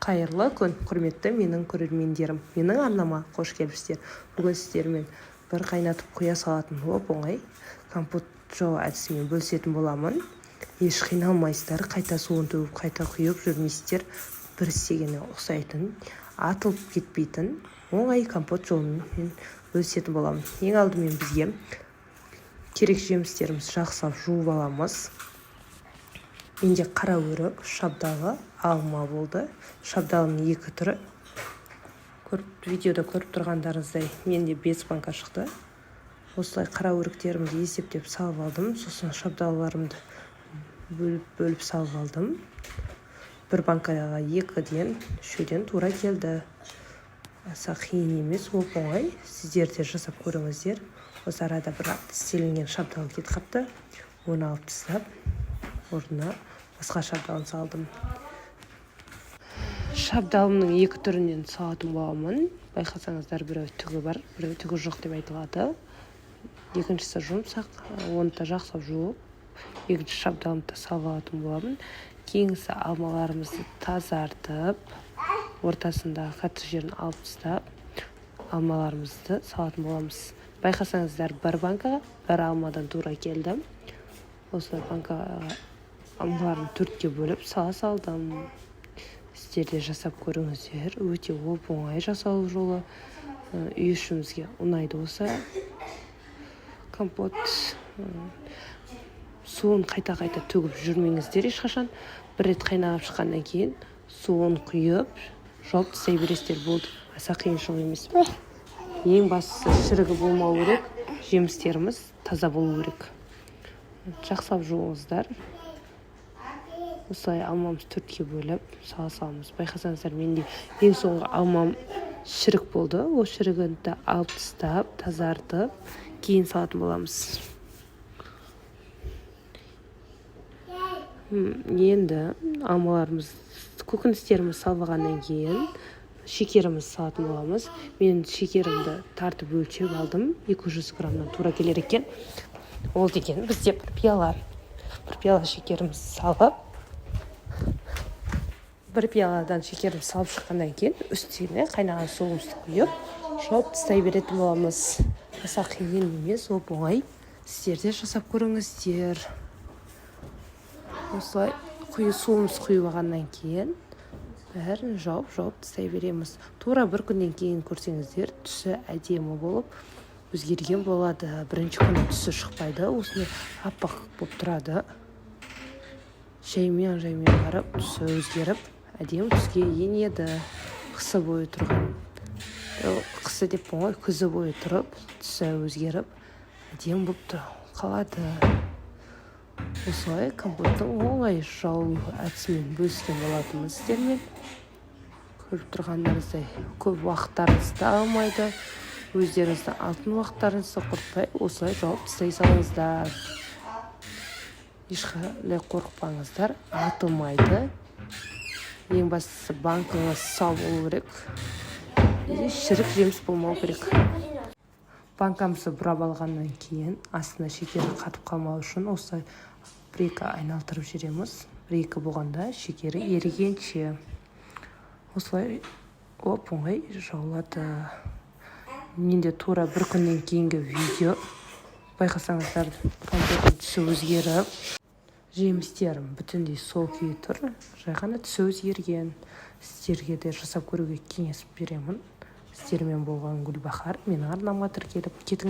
Қайырлы күн, құрметті менің көрермендерім! Менің арнама қош келіпсіздер. Бүгін сіздермен бір қайнатып құя салатын оп-оңай компот жуу әдісімен бөлісетін боламын. Еш қиналмайсыздар, қайта суын төгіп, қайта құйып жүрмейсіздер. Бір істегеніне ұқсайтын, атылып кетпейтін оңай компот жолымен бөлісетін боламын. Ең алдымен бізге керек жемістерімізді жақсылап жуып аламыз. Менде қара өрік, шабдалы, алма болды. Шабдалының екі түрі. Көріп, видеода көріп тұрғандарыңыздай, менде 5 банка шықты. Осылай қара өріктерімді есептеп салып алдым. Сосын шабдалыларымды бөліп-бөліп салып алдым. Бір банкаға екіден, үшеуден тура келді. Аса қиын емес, оп оңай. Сіздер де жасап көріңіздер. Осы арада бір істелінген шабдалы кетіп қапты. Оны алып тастап, орнына басқа шабдалын салдым. Шабдалымның екі түрінен салатын боламын. Байқасаңыздар, біреуі түгі бар, біреуі түгі жоқ деп айтылады. Екіншісі жұмсақ, оны да жақсылап жуып, екінші шабдалымды да салып алатын боламын. Кейінгісі алмаларымызды тазартып, ортасындағы қатты жерін алып тастап, алмаларымызды салатын боламыз. Байқасаңыздар, бір банкаға бір алмадан тура келді. Осылай банкаға алмаларын төртке бөліп сала салдым. Сіздер де жасап көріңіздер, өте оп оңай жасалу жолы. Үй ішімізге ұнайды осы компот. Суын қайта-қайта төгіп жүрмеңіздер ешқашан. Бір рет қайнап шыққаннан кейін суын құйып, жауып тастай бересіздер, болды. Аса қиыншылық емес. Ең бастысы, шірігі болмау керек, жемістеріміз таза болу керек. Жақсылап жуыңыздар. Осылай алмамызды төртке бөліп сала саламыз. Байқасаңыздар, менде ең соңғы алмам шірік болды. Ол шірігін алып тастап, тазартып, кейін салатын боламыз. Енді алмаларымыз, көкөністерімізді салып алғаннан кейін шекерімізді салатын боламыз. Мен шекерімді тартып, өлшеп алдым, 200 граммнан тура келер екен. Ол деген бізде бір пиала. Бір пиала шекерімізді салып, бір пиаладан шекерімізді салып шыққаннан кейін үстіне қайнаған суымызды құйып, жауып тастай беретін боламыз. Аса қиын емес, оп оңай. Сіздер де жасап көріңіздер. Осылай суымызды құйып алғаннан кейін бәрін жауып тастай береміз. Тура бір күннен кейін көрсеңіздер, түсі әдемі болып өзгерген болады. Бірінші күні түсі шықпайды, осындай аппақ болып тұрады. Жаймен жаймен барып түсі өзгеріп, әдемі түске енеді. Қысы бойы тұрған, қысы деппін ғой, күзі бойы тұрып, түсі өзгеріп, әдемі болып қалады. Осылай компоттың оңай жабу әдісімен бөліскен болатынмын сіздермен. Көріп тұрғандарыңыздай, көп уақыттарыңызды алмайды. Өздеріңіздің алтын уақыттарыңызды құртпай, осылай жауып тастай салыңыздар. Ешқандай қорықпаңыздар, атылмайды. Ең бастысы, банкаңыз сау болу керек и шірік жеміс болмау керек. Банкамызды бұрап алғаннан кейін астына шекері қатып қалмау үшін осылай бір екі айналдырып жібереміз. Бір екі болғанда, шекері ерігенше. Осылай оп оңай жабылады. Менде тура бір күннен кейінгі видео. Байқасаңыздар, компоттың түсі өзгеріп, жемістерім бүтіндей сол күйі тұр, жай ғана түсі өзгерген. Сіздерге де жасап көруге кеңес беремін. Сіздермен болған Гүлбахар. Менің арнама тіркеліп кетіңіз.